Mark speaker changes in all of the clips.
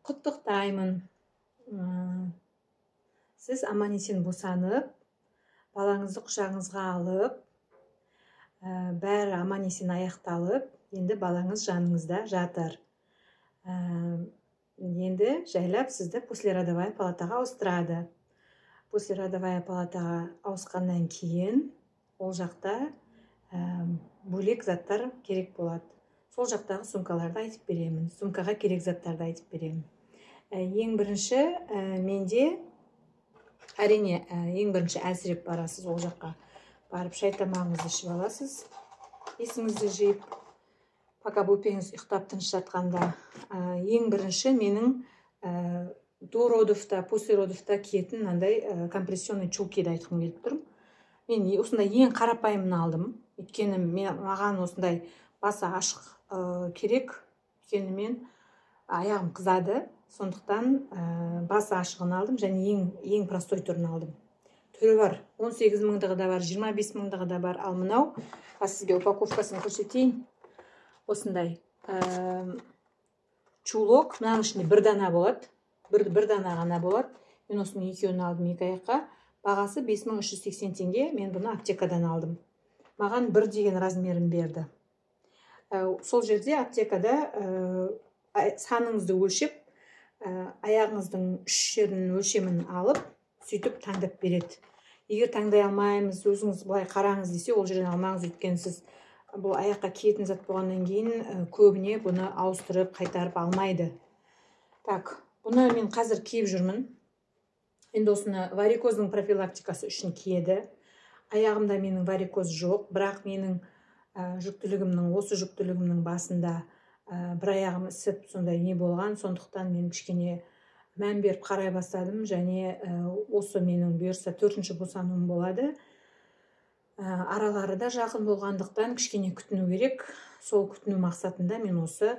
Speaker 1: Құттықтаймын. Сіз аман есен босанып, балаңызды құшағыңызға алып, бәрі аман есен аяқталып, енді балаңыз жаныңызда жатыр. Енді жайлап сізді послеродовая палатаға ауыстырады. Послеродовая палатаға ауысқаннан кейін ол жақта бөлек заттар керек болады. Сол жақтағы сумкаларды айтып беремін, сумкаға керек заттарды айтып беремін. Ең бірінші менде, әрине, ең бірінші әлсіреп барасыз ол жаққа. Барып шай тамағыңызды ішіп аласыз, есіңізді жиып, пока бөпеңіз ұйықтап тыныш жатқанда. Ең бірінші менің до родовта, после родовта киетін мынандай компрессионный чулкиді айтқым келіп тұр. Мен осындай ең қарапайымын алдым, өйткені маған осындай басы ашық керек, өйткені мен аяғым қызады, сондықтан басы ашығын алдым және ең простой түрін алдым. Түрі бар, 18 мыңдығы да бар, 25 мыңдығы да бар. Ал мынау, сізге упаковкасын көрсетейін, осындай чулок, мынаның ішінде бір дана болады, бір дана ғана болады. Мен осының екеуін алдым екі аяққа. Бағасы 5380 теңге. Мен бұны аптекадан алдым. Маған бір деген размерін берді. Сол жерде аптекада саныңызды өлшеп, аяғыңыздың үш жерінің өлшемін алып, сөйтіп таңдап береді. Егер таңдай алмаймыз, өзіңіз былай қараңыз десе, ол жерден алмаңыз, өйткені сіз бұл аяққа киетін зат болғаннан кейін көбіне бұны ауыстырып қайтарып алмайды. Так, бұны мен қазір киіп жүрмін. Енді осыны варикоздың профилактикасы үшін киеді. Аяғымда менің варикоз жоқ, бірақ менің жүктілігімнің, осы жүктілігімнің басында бір аяғым ісіп, сондай не болған, сондықтан мен кішкене мән беріп қарай бастадым. Және осы менің бұйырса 4-ші босануым болады. Аралары да жақын болғандықтан кішкене күтіну керек. Сол күтіну мақсатында мен осы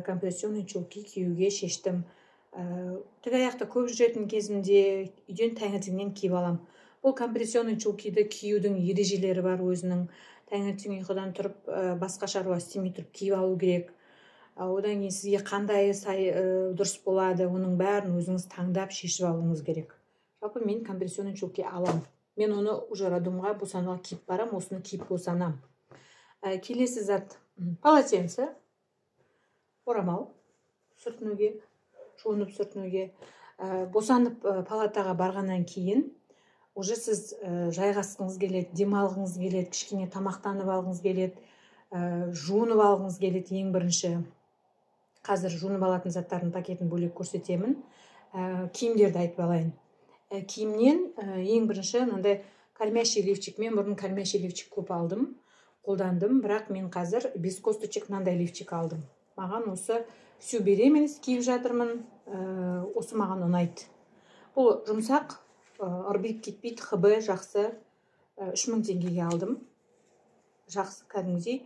Speaker 1: компрессионный чулки киюге шештім. Тік аяқта көп жүретін кезімде үйден таңертеңнен киіп алам. Бұл компрессионный чулкиді киюдің ережелері бар өзінің. Таңертең ұйқыдан тұрып, басқа шаруа істемей тұрып киіп алу керек. Одан кейін сізге қандай сай дұрыс болады, оның бәрін өзіңіз таңдап шешіп алуыңыз керек. Жалпы мен компрессионный чулки алам. Мен оны уже роддомға босануға киіп барам, осыны киіп босанам. Келесі зат полотенце, орамал сүртінуге, жуынып сүртінуге. Босанып палатаға барғаннан кейін уже сіз жайғасқыңыз келеді, демалғыңыз келеді, кішкене тамақтанып алғыңыз келеді, жуынып алғыңыз келеді. Ең бірінші қазір жуынып алатын заттардың пакетін бөлек көрсетемін. Киімдерді айтып алайын. Киімнен ең бірінші мынандай кормящий лифчик. Мен бұрын кормящий лифчик көп алдым, қолдандым, бірақ мен қазір без косточек мынандай лифчик алдым. Маған осы всю беременность киіп жатырмын, осы маған ұнайды. Бұл жұмсақ, ырбиып кетпейді, ХБ жақсы. 3000 теңгеге алдым. Жақсы, кәдімгідей.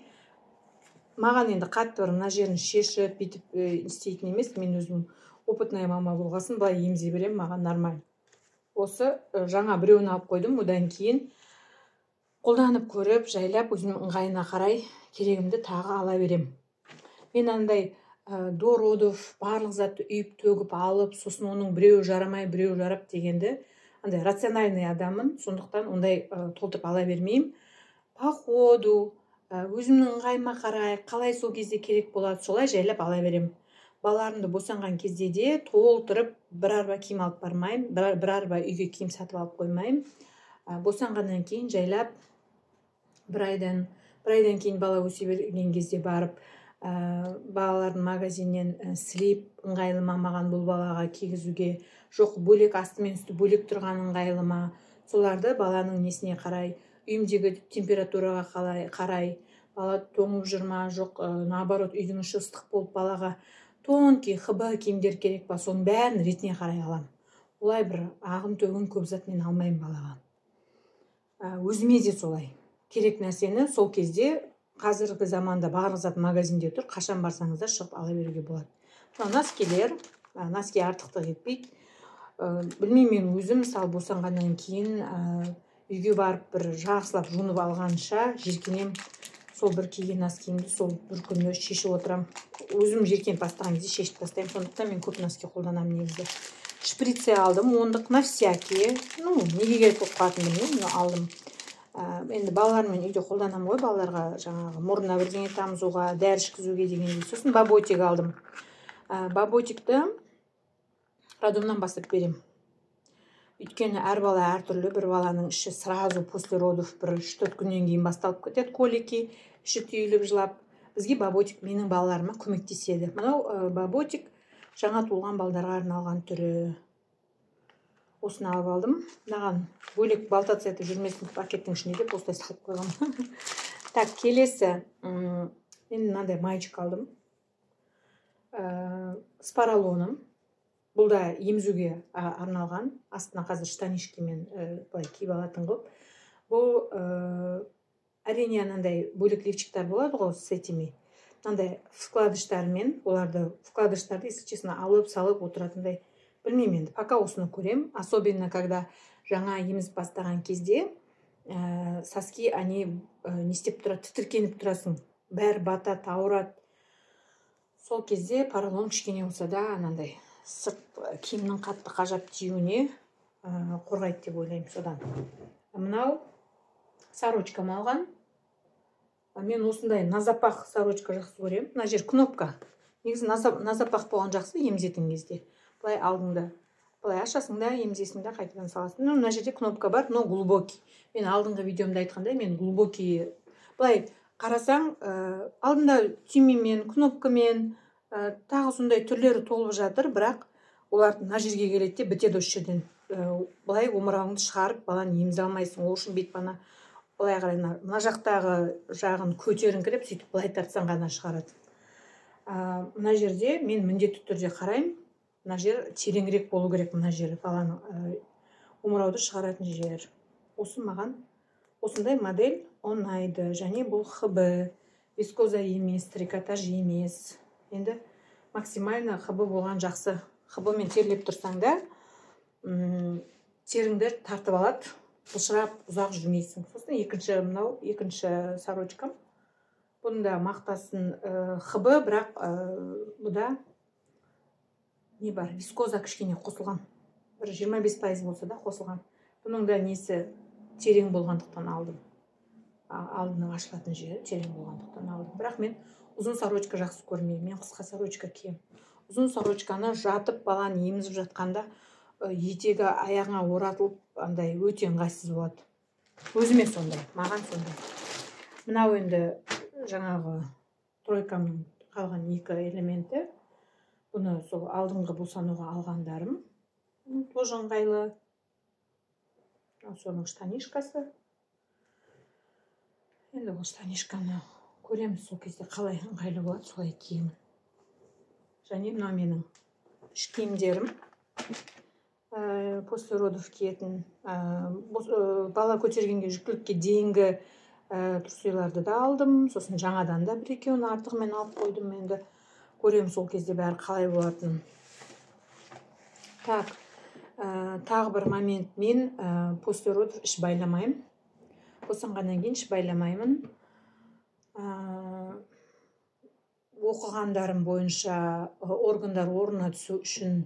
Speaker 1: Маған енді қатты бір мына жерін шешіп бүйтіп істейтін емес. Мен өзім опытная мама болғасын былай емізе беремін, маған нормально. Осы жаңа біреуін алып қойдым. Одан кейін қолданып көріп, жайлап өзімнің ыңғайына қарай керегімді тағы ала берем. Мен андай до родов барлық затты үйіп төгіп алып, сосын оның біреуі жарамай, біреуі жарап дегенді, андай рациональный адаммын, сондықтан ондай толтырып ала бермеймін. По ходу өзімнің ыңғайыма қарай, қалай сол кезде керек болады, солай жайлап ала беремін. Балаларымды босанған кезде де толтырып бір арба киім алып бармаймын, бір арба үйге киім сатып алып қоймаймын. Босанғаннан кейін жайлап бір айдан кейін бала өсе берген кезде барып, балалардың магазиннен слип ыңғайлы ма маған бұл балаға кигізуге, жоқ бөлек асты мен үсті бөлек тұрған ыңғайлы ма, соларды баланың несіне қарай, үйімдегі температураға қалай қарай, бала тоңып жүр ма, жоқ наоборот үйдің іші ыстық болып балаға тонкий ХБ киімдер керек па, соның бәрін ретіне қарай аламын. Олай бір ағын төгін көп зат мен алмаймын балаға. Өзіме де солай. Керек нәрсені сол кезде, қазіргі заманда барлық зат магазинде тұр, қашан барсаңыз да шығып ала беруге болады. Мына носкилер, носки артықтық етпейді. Білмеймін, мен өзім мысалы босанғаннан кейін үйге барып бір жақсылап жуынып алғанша жиіркенемін. Сол бір киген носкиімді сол бір күні шешіп отырамын. Өзім жеркеніп бастаған кезде шешіп тастаймын. Сондықтан мен көп носки қолданамын негізі. Шприцы алдым, ондық, на всякий. Ну, неге керек болып қалатынын білмеймін, но алдым. Енді балалармен үйде қолданамын ғой, балаларға жаңағы мұрнына бірдеңе тамызуға, дәрі ішкізуге дегендей. Сосын баботик алдым. Баботикті роддомнан бастап беремін. Өйткені әр бала әртүрлі. Бір баланың іші сразу после родов бір 3-4 күннен кейін басталып кетеді, колики, іші түйіліп жылап. Бізге баботик, менің балаларыма көмектеседі. Мынау баботик жаңа туылған балдарға арналған түрі. Осыны алып алдым. Мынаған бөлек болтаться етіп жүрмесін пакеттің ішінде деп, осылай салып қойғанмын. Так, келесі мен мынандай маечка алдым с поролоном. Бұл да емізуге арналған. Астына қазір штанишкамен былай киіп алатын қылып. Бұл әрине, анандай бөлек лифчиктар болады ғой с этими, мынандай вкладыштармен. Оларды, вкладыштарды, если честно, алып салып отыратындай, білмеймін енді, пока осыны көрем. Особенно когда жаңа емізіп бастаған кезде соски, они не істеп тұрады, тітіркеніп тұрасың, бәрі батады, ауырады. Сол кезде поролон кішкене болса да анандай сырт киімнің қатты қажап тиюіне қорғайды деп ойлаймын. Содан мынау сорочкам алған. Мен осындай на запах сорочка жақсы көремін. Мына жер кнопка. Негізі на запах болған жақсы. Емізетін кезде былай алдыңды былай ашасың да, емізесің да, қайтадан саласың. Ну, мына жерде кнопка бар, но глубокий. Мен алдыңғы видеомда айтқандай, мен глубокий, былай қарасаң, алдында түймемен, кнопкамен, тағы сондай түрлері толып жатыр, бірақ олар мына жерге келеді де, бітеді осы жерден. Былай омырауыңды шығарып баланы емізе алмайсың. Ол үшін бүйтіп ана былай қарай, мына жақтағы жағын көтеріңкіреп, сөйтіп былай тартсаң ғана шығарады. Мына жерде мен міндетті түрде қараймын, мына жер тереңірек болу керек, мына жері, баланың омырауды шығаратын жер. Осы маған осындай модель ұнайды. Және бұл ХБ, вискоза емес, трикотаж емес. Енді максимально ХБ болған жақсы. ХБ мен терлеп тұрсаң да, теріңді тартып алады, былшырап ұзақ жүрмейсің. Сосын екінші, мынау екінші сорочкам. Бұның да мақтасын ХБ, бірақ бұда не бар, вискоза кішкене қосылған, бір 25% болса да қосылған. Бұның да несі терең болғандықтан алдым, алдының ашылатын жері терең болғандықтан алдым. Бірақ мен ұзын сорочка жақсы көрмеймін, мен қысқа сорочка киемін. Ұзын сорочканы жатып баланы емізіп жатқанда етегі аяғыңа оратылып, андай өте ыңғайсыз болады. Өзіме сондай, маған сондай. Мынау енді жаңағы тройкамның қалған екі элементі. Бұны сол алдыңғы босануға алғандарым, тоже ыңғайлы. Соның штанишкасы. Енді ол штанишканы көреміз, сол кезде қалай ыңғайлы болады, солай киемін. Және мынау менің іш киімдерім, после родов киетін, бала көтергенге, жүктілікке дейінгі трусиларды да алдым. Сосын жаңадан да бір екеуін артығымен алып қойдым. Енді көремін сол кезде бәрі қалай болатынын. Так, тағы бір момент: мен после родов іш байламаймын, босанғаннан кейін іш байламаймын. Оқығандарым бойынша, органдар орнына түсу үшін,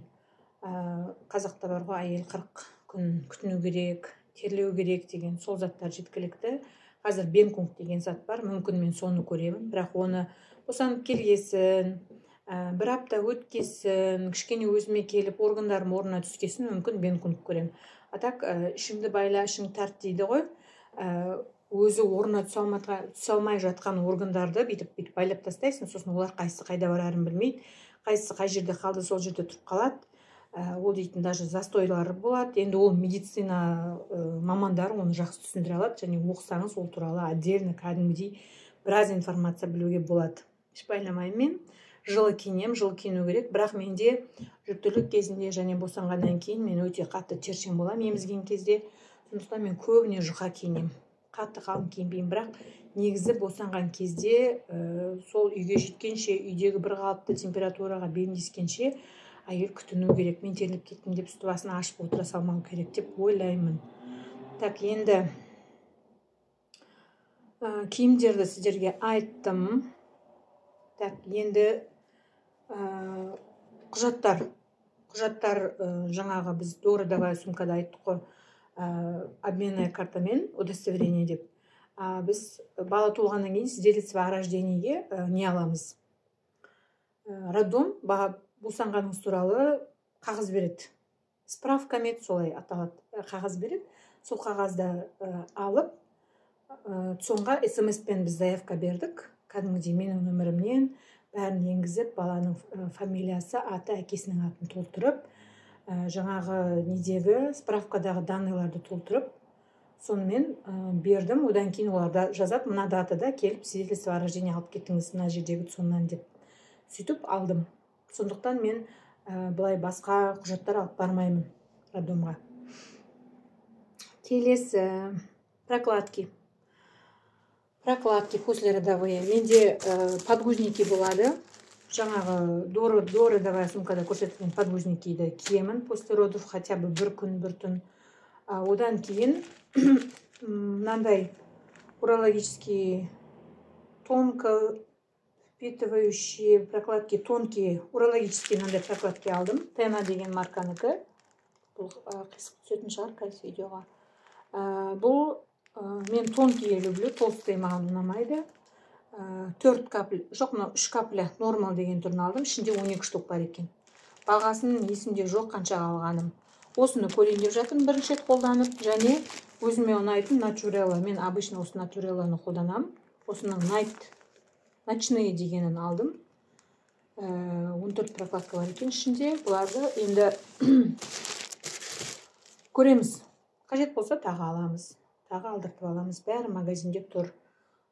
Speaker 1: қазақта бар ғой, әйел 40 күн күтіну керек, терлеу керек деген, сол заттар жеткілікті. Қазір Бенкунг деген зат бар, мүмкін, мен соны көремін, бірақ оны босанып келгесін, бір апта өткесін, кішкене өзіме келіп, органдарым орнына түскесін, мүмкін, Бенкунг көремін. А так ішіңді байла, ішіңді тарт дейді ғой. Өзі орнына түсе алмай жатқан органдарды бүйтіп бүйтіп байлап тастайсың, сосын олар қайсысы қайда барарын білмейді, қайсысы қай жерде қалды, сол жерде тұрып қалады. Ол дейтін даже застойлар болады. Енді ол медицина мамандары оны жақсы түсіндіре алады және оқысаңыз, ол туралы отдельно кәдімгідей біраз информация білуге болады. Іш байламаймын мен, жылы киінемін, жылы киіну керек. Бірақ менде жүктілік кезінде және босанғаннан кейін мен өте қатты тершең боламын емізген кезде, сондықтан мен көбіне жұқа киінемін, қатты қалың киінбеймін. Бірақ негізі босанған кезде сол үйге жеткенше, үйдегі бір қалыпты температураға бейімдескенше әйел күтіну керек. Мен терлеп кеттім деп, үсті басын ашып отыра салмау керек деп ойлаймын. Так, енді Киімдерді сіздерге айттым. Так, енді құжаттар. Құжаттар, жаңағы біз дородовая сумкада айттық қой, обменная картамен удостоверение деп. Біз бала туылғаннан кейін свидетельство о рождениеге не аламыз? Роддом босанғаныңыз туралы қағаз береді. Справка ма еді, солай аталады. Қағаз береді. Сол қағазды алып, ЦОНға СМС-пен біз заявка бердік. Кәдімгідей менің нөмірімнен бәрін енгізіп, баланың фамилиясы, аты, әкесінің атын толтырып, жаңағы недегі справкадағы данныйларды толтырып, сонымен бердім. Одан кейін олар да жазады: мына датада келіп свидетельство о рождении алып кетіңіз мына жердегі ЦОНнан деп. Сөйтіп алдым. Сондықтан мен былай басқа құжаттар алып бармаймын роддомға. Келесі прокладки. Прокладки послеродовые. Менде подгузники болады. Жаңағы дородовая сумкада көрсетілген подгузникиді киемін после родов хотя бы бір күн, бір түн. Одан кейін мынандай урологический тонко впитывающие прокладки, тонкие урологический мынандай прокладки алдым. Тена деген марканікі. Бұл қисық түсетін шығар қазір видеоға. Бұл мен тонкие люблю, толстый маған ұнамайды. 4 капля, жоқ, мынау 3 капля нормал деген түрін алдым. Ішінде 12 штук бар екен. Бағасын есімде жоқ, қаншаға алғаным. Осыны көрейін деп жатырмын бірінші рет қолданып. Және өзіме ұнайтын Натурелла. Мен обычно осы Натурелланы қолданамын. Осының Night, ночные дегенін алдым. 14 прокладка бар екен ішінде. Бұларды енді көреміз. Қажет болса, тағы аламыз. Тағы алдыртып аламыз. Бәрі магазинде тұр.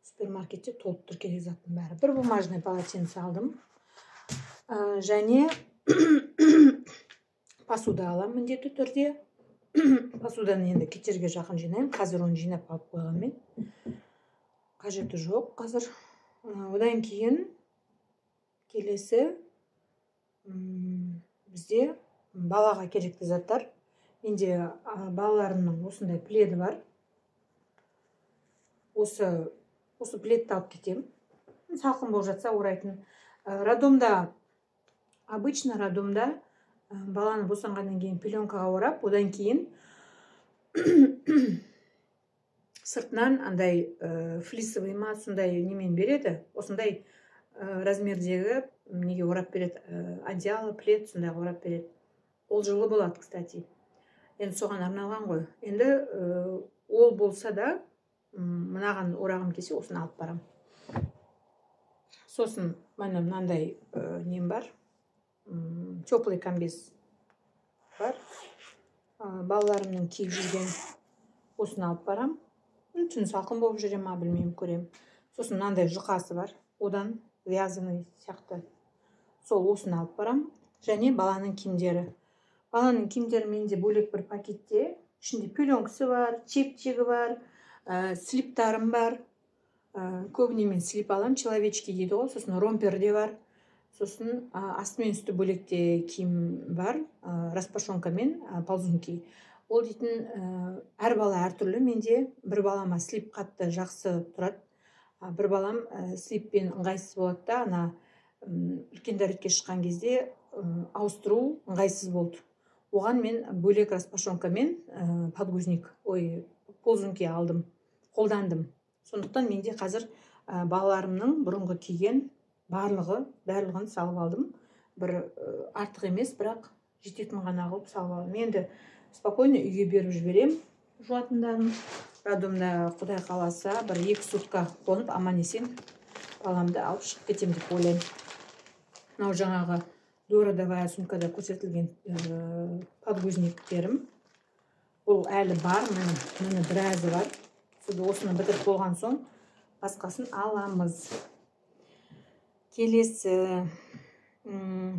Speaker 1: Супермаркетте толып тұр керек заттың бәрі. Бір бумажный полотенце алдым. Және посуда аламын міндетті түрде. Посуданы енді кетерге жақын жинаймын. Қазір оны жинап алып қойғанмен қажеті жоқ қазір. Одан кейін келесі бізде балаға керекті заттар. Менде балаларымның осындай пледі бар. Осы пледті алып кетемін. Салқын болып жатса, орайтын. Роддомда, обычно роддомда баланы босанғаннан кейін пеленкаға орап, одан кейін сыртынан андай флисовый ма, сондай немен береді. Осындай размердегі неге орап береді, одеяло, плед сондайға орап береді. Ол жылы болады, кстати. Енді соған арналған ғой. Енді ол болса да, мынаған орағым келсе, осыны алып барамын. Сосын міне мынандай нем бар, теплый комбез бар, балаларымның киіп жүрген. Осыны алып барам. Түн салқын болып жүре ма, білмеймін, көремін. Сосын мынандай жұқасы бар, одан вязаный сияқты, сол осыны алып барам. Және баланың киімдері. Баланың киімдері менде бөлек бір пакетте. Ішінде пеленкасы бар, чепчигі бар, слиптарым бар. Көбіне мен слип аламын, человечки дейді ғой. Сосын ромпер де бар. Сосын асты мен үсті бөлекте киім бар, распашонкамен ползунки. Ол дейтін әр бала әртүрлі. Менде бір балама слип қатты жақсы тұрады, бір балам слиппен ыңғайсыз болады да, ана үлкен дәретке шыққан кезде ауыстыру ыңғайсыз болды. Оған мен бөлек распашонкамен подгузник, ой, ползунки алдым, қолдандым. Сондықтан менде қазір балаларымның бұрынғы киген барлығы, барлығын салып алдым. Бір артық емес, бірақ жететін ғана қылып салып алдым. Енді спокойно үйге беріп жіберемін жуатындарын. Роддомда, құдай қаласа, бір 2 сутка қонып, аман есен баламды алып шығып кетемін деп ойлаймын. Мынау жаңағы дородовая сумкада көрсетілген подгузниктерім. Бұл әлі бар, міне, біразы бар. Осыны бітіріп болған соң басқасын аламыз. Келесі,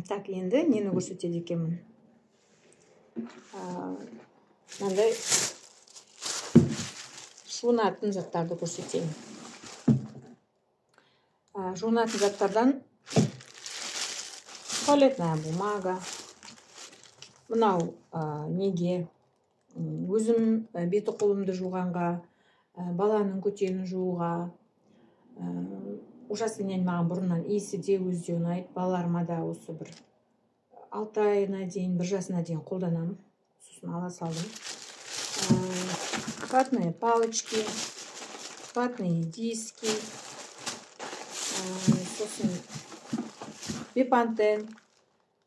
Speaker 1: так, енді нені көрсетеді екенмін? Мынандай жуынатын заттарды көрсетейін. Жуынатын заттардан туалетная бумага. Мынау неге? Өзім беті қолымды жуғанға, баланың көтенін жууға. Ужасный нянь маған бұрыннан иісі де, өзі де ұнайды. Балаларыма да осы бір 6 айына дейін, 1 жасына дейін қолданамын. Сосын ала салдым. Ватные палочки, ватные диски, сосын бепантен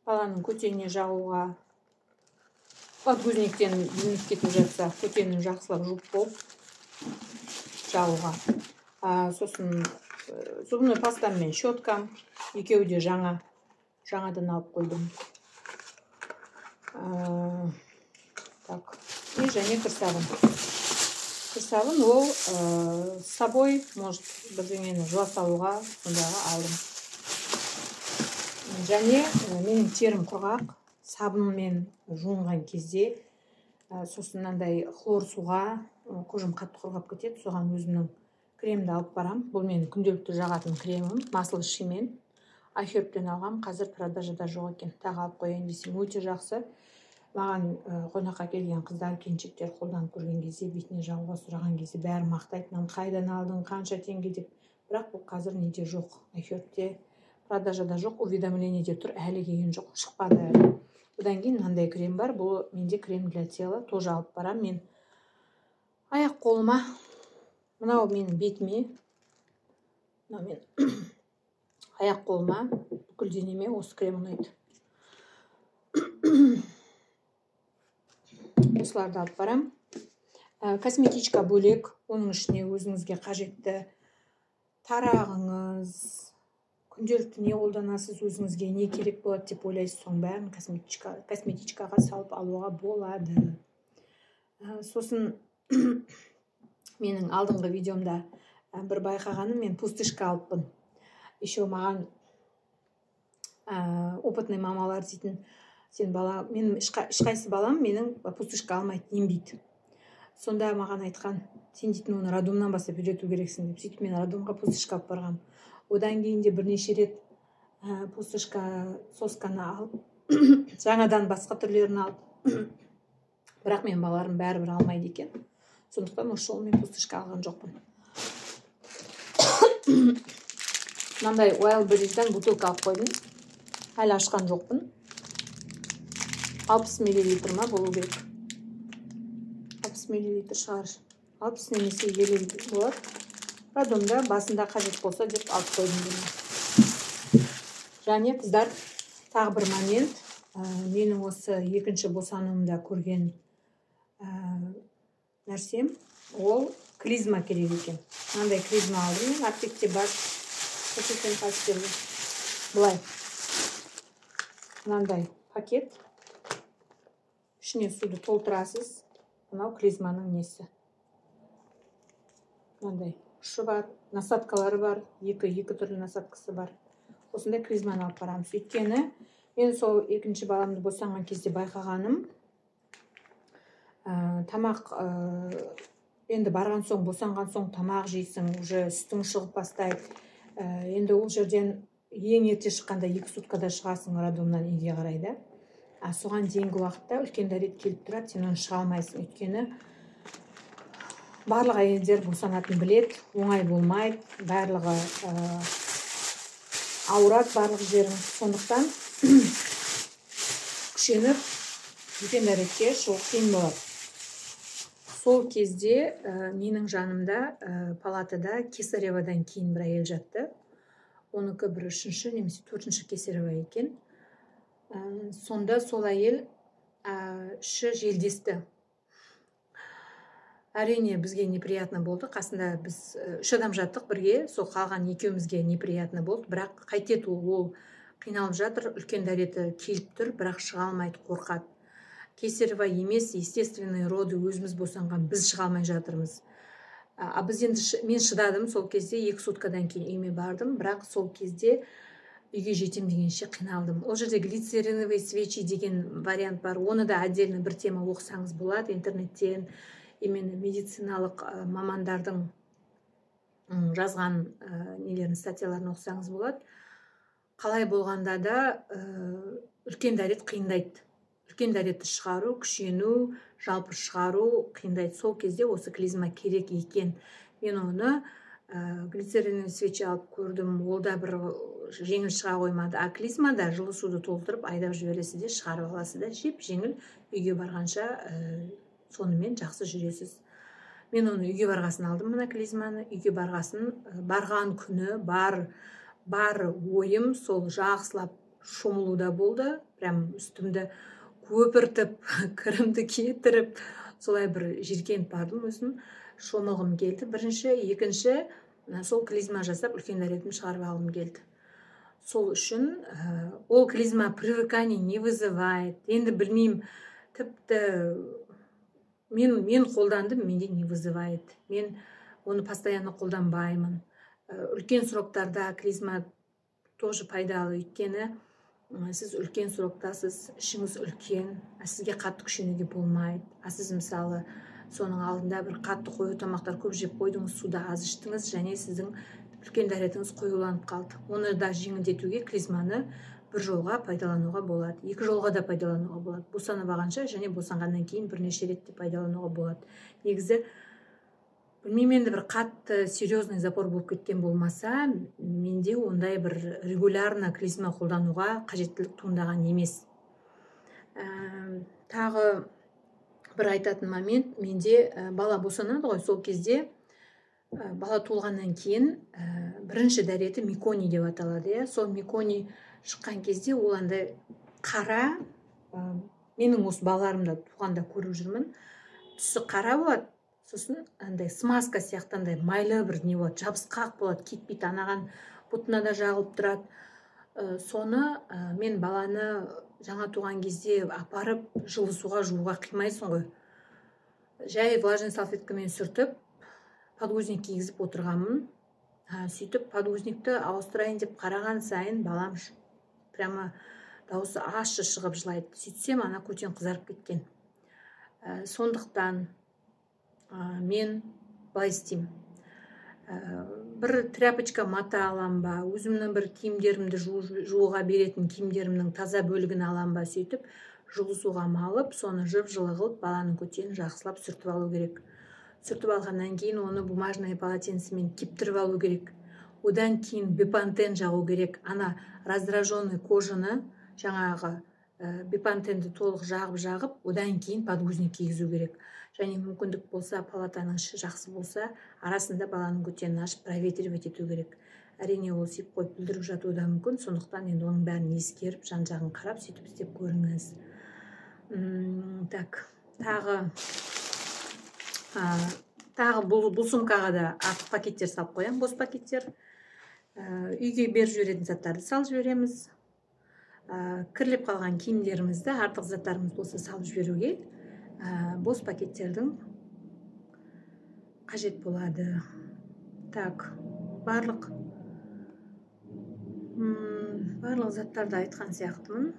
Speaker 1: баланың көтеніне жағуға, подгузниктен бүлініп кетіп жатса, көтенін жақсылап жуып болып жағуға. Сосын зубной пастам мен щеткам, екеуі де жаңа, жаңадан алып қойдым. Так, и және кір сабын. Кір сабын ол с собой, может, бірдеңені жуа салуға, сондайға алдым. Және менің терім құрғақ, сабынмен жуынған кезде, сосын мынандай хлор суға кожам қатты құрғап кетеді, соған өзімнің кремді алып барам. Бұл менің күнделікті жағатын кремім, масло шимен. Айхербтен алғам, қазір продажада жоқ екен. Тағы алып қояйын десем, өте жақсы. Маған қонаққа келген қыздар, келіншектер қолданып көрген кезде, бетіне жағуға сұраған кезде бәрі мақтайды: «Мынаны қайдан алдың, қанша теңге?» – деп. Бірақ бұл қазір неде жоқ, Айхербте продажада жоқ, уведомлениеде тұр, әлі келген жоқ, шықпады әлі. Одан кейін мынандай крем бар, бұл менде крем для тела, тоже алып барамын мен аяқ қолыма. Мынау менің бетіме, мынау мен аяқ қолыма, бүкіл денеме осы крем ұнайды. Осыларды алып барам. Косметичка бөлек, оның ішіне өзіңізге қажетті тарағыңыз, күнделікті не қолданасыз, өзіңізге не керек болады деп ойлайсыз, соның бәрін косметичкаға салып алуға болады. Сосын менің алдыңғы видеомда бір байқағаным, мен пустышка алыппын. Еще маған опытный мамалар дейтін, сен бала, менің ешқайсы балам менің пустышка алмайды, ембейді. Сонда маған айтқан: «Сен дейтін оны роддомнан бастап үйрету керексің», – деп. Сөйтіп мен роддомға пустышка алып барғанмын. Одан кейін де бірнеше рет пустышка, сосканы алып, жаңадан басқа түрлерін алып, бірақ менің балаларым бәрібір алмайды екен. Сондықтан осы жолы мен пустышка алған жоқпын. Мынандай Wildberries'den бутылка алып қойдым, әлі ашқан жоқпын. 60 миллилитр ма болу керек, 60 миллилитр шығар, 60 немесе 50 болады. Роддомда басында қажет болса деп алып қойдым бұны. Және, қыздар, тағы бір момент, менің осы екінші босануымда көрген нәрсем, ол клизма керек екен. Мынандай клизма алдым мен, Артекте бар, көрсетемін қазір сіздерге. Былай мынандай пакет, ішіне суды толтырасыз. Мынау клизманың несі, мынандай ұшы бар, насадкалары бар, екі түрлі насадкасы бар. Осындай клизманы алып барамыз. Өйткені мен сол екінші баламды босанған кезде байқағаным, тамақ енді барған соң, босанған соң тамақ жейсің, уже сүтің шығып бастайды. Енді ол жерден ең ерте шыққанда 2 суткада шығасың роддомнан үйге қарай да. А соған дейінгі уақытта үлкен дәрет келіп тұрады, сен оны шыға алмайсың. Өйткені барлық әйелдер босанатынын біледі, оңай болмайды, барлығы ауырады барлық жерің. Сондықтан күшеніп үлкен дәретке шығу қиын болады. Сол кезде менің жанымда палатада кесаревадан кейін бір әйел жатты. Оныкі бір 3-ші немесе 4-ші кесарева екен. Сонда сол әйел іші желдесті. Әрине, бізге неприятно болды. Қасында біз 3 адам жаттық бірге, сол қалған екеумізге неприятно болды. Бірақ қайтеді ол қиналып жатыр, үлкен дәреті келіп тұр, бірақ шыға алмайды, қорқады. Кесарева емес, естественный роды, өзіміз босанған, біз шыға алмай жатырмыз. А біз енді, мен шыдадым сол кезде, 2 суткадан кейін үйіме бардым, бірақ сол кезде үйге жетем дегенше қиналдым. Ол жерде глицериновые свечи деген вариант бар, оны да отдельно бір тема оқысаңыз болады интернеттен, именно медициналық мамандардың жазған нелерін, статьяларын оқысаңыз болады. Қалай болғанда да үлкен дәрет қиындайды. Үлкен дәретті шығару, күшену, жалпы шығару қиындайды. Сол кезде осы клизма керек екен. Мен оны Глицеринный свечи алып көрдім, ол да бір жеңіл шыға қоймады. А клизмада жылы суды толтырып айдап жібересіз де, шығарып аласыз да, жеп-жеңіл үйге барғанша сонымен жақсы жүресіз. Мен оны үйге барғасын алдым, мына клизманы. Үйге барғасын, барған күні бар ойым сол жақсылап шомылуда болды. Прям үстімді көпіртіп, кірімді кетіріп, солай бір жиіркеніп бардым өзім. Шомылғым келді бірінші, екінші сол клизма жасап үлкен дәретімді шығарып алғым келді. Сол үшін ол клизма привыкание не вызывает. Енді білмеймін, тіпті мен қолдандым, менде не вызывает. Мен оны постоянно қолданбаймын. Үлкен сроктарда клизма тоже пайдалы, өйткені сіз үлкен сроктасыз, ішіңіз үлкен, сізге қатты күшенуге болмайды. А сіз, мысалы, соның алдында бір қатты қою тамақтар көп жеп қойдыңыз, суда аз іштіңіз, және сіздің үлкен дәретіңіз қоюланып қалды. Оны да жеңілдетуге клизманы бір жолға пайдалануға болады, екі жолға да пайдалануға болады. Босанып алғанша және босанғаннан кейін бірнеше рет те пайдалануға болады. Негізі білмеймін, енді бір қатты серьезный запор болып кеткен болмаса, менде ондай бір регулярно клизма қолдануға қажеттілік туындаған емес. Тағы бір айтатын момент: менде бала босанады ғой, сол кезде бала туылғаннан кейін бірінші дәреті меконий деп аталады, иә. Сол меконий шыққан кезде ол андай қара, менің осы балаларымда туғанда көріп жүрмін, түсі қара болады, сосын андай смазка сияқты андай майлы бір не болады, жабысқақ болады, кетпейді, анаған бұтына да жағылып тұрады. Соны мен баланы жаңа туған кезде апарып жылы суға жууға қимайсың ғой, жай влажный салфеткамен сүртіп, подгузник кигізіп отырғанмын. Сөйтіп подгузникті ауыстырайын деп қараған сайын балам прямо дауысы ащы шығып жылайды. Сөйтсем, ана көтен қызарып кеткен. Сондықтан мен былай істеймін: бір тряпочка мата алам ба, өзімнің бір киімдерімді жууға беретін киімдерімнің таза бөлігін алам ба, сөйтіп жылы суға малып, соны жып жылы қылып баланың көтенін жақсылап сүртіп алу керек. Сүртіп алғаннан кейін оны бумажный полотенцемен кептіріп алу керек. Одан кейін бепантен жағу керек. Ана раздраженный кожаны жаңағы бепантенді толық жағып, одан кейін подгузник кигізу керек. Және мүмкіндік болса, палатаның іші жақсы болса, арасында баланың көтенін ашып, проветривать ету керек. Әрине, ол сүйіп қойып, бүлдіріп жатуы да мүмкін, сондықтан енді оның бәрін ескеріп, жан жағын қарап, сөйтіп істеп көріңіз. Так, тағы бұл сумкаға да артық пакеттер салып қоямын, бос пакеттер. Үйге беріп жіберетін заттарды салып жібереміз. Кірлеп қалған киімдерімізді, артық заттарымыз болса, салып жіберуге бос пакеттердің қажет болады. Так, барлық заттарды айтқан сияқтымын.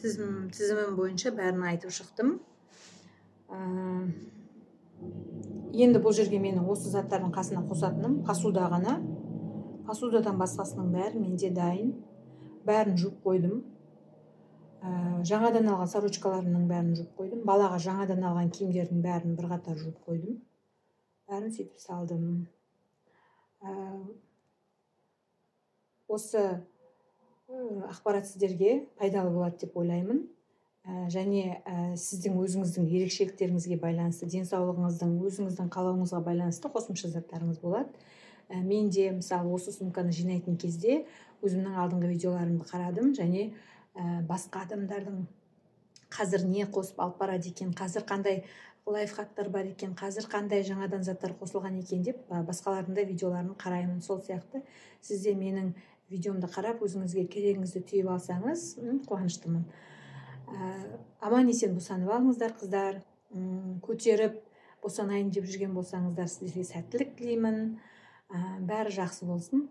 Speaker 1: Тізімім бойынша бәрін айтып шықтым. Енді бұл жерге менің осы заттардың қасына қосатыным посуда ғана. Посудадан басқасының бәрі менде дайын, бәрін жуып қойдым. Жаңадан алған сорочкаларымның бәрін жуып қойдым, балаға жаңадан алған киімдердің бәрін бір қатар жуып қойдым, бәрін сөйтіп салдым. Осы ақпарат сіздерге пайдалы болады деп ойлаймын. Және сіздің өзіңіздің ерекшеліктеріңізге байланысты, денсаулығыңыздың, өзіңіздің қалауыңызға байланысты қосымша заттарыңыз болады. Мен де, мысалы, осы сумканы жинайтын кезде өзімнің алдыңғы видеоларымды қарадым және басқа адамдардың қазір не қосып алып барады екен, қазір қандай лайфхактар бар екен, қазір қандай жаңадан заттар қосылған екен деп басқалардың да видеоларын қараймын. Сол сияқты сіз де менің видеомды қарап, өзіңізге керегіңізді түйіп алсаңыз, қуаныштымын. Аман есен босанып алыңыздар, қыздар. Көтеріп босанайын деп жүрген болсаңыздар, сіздерге сәттілік тілеймін. Бәрі жақсы болсын.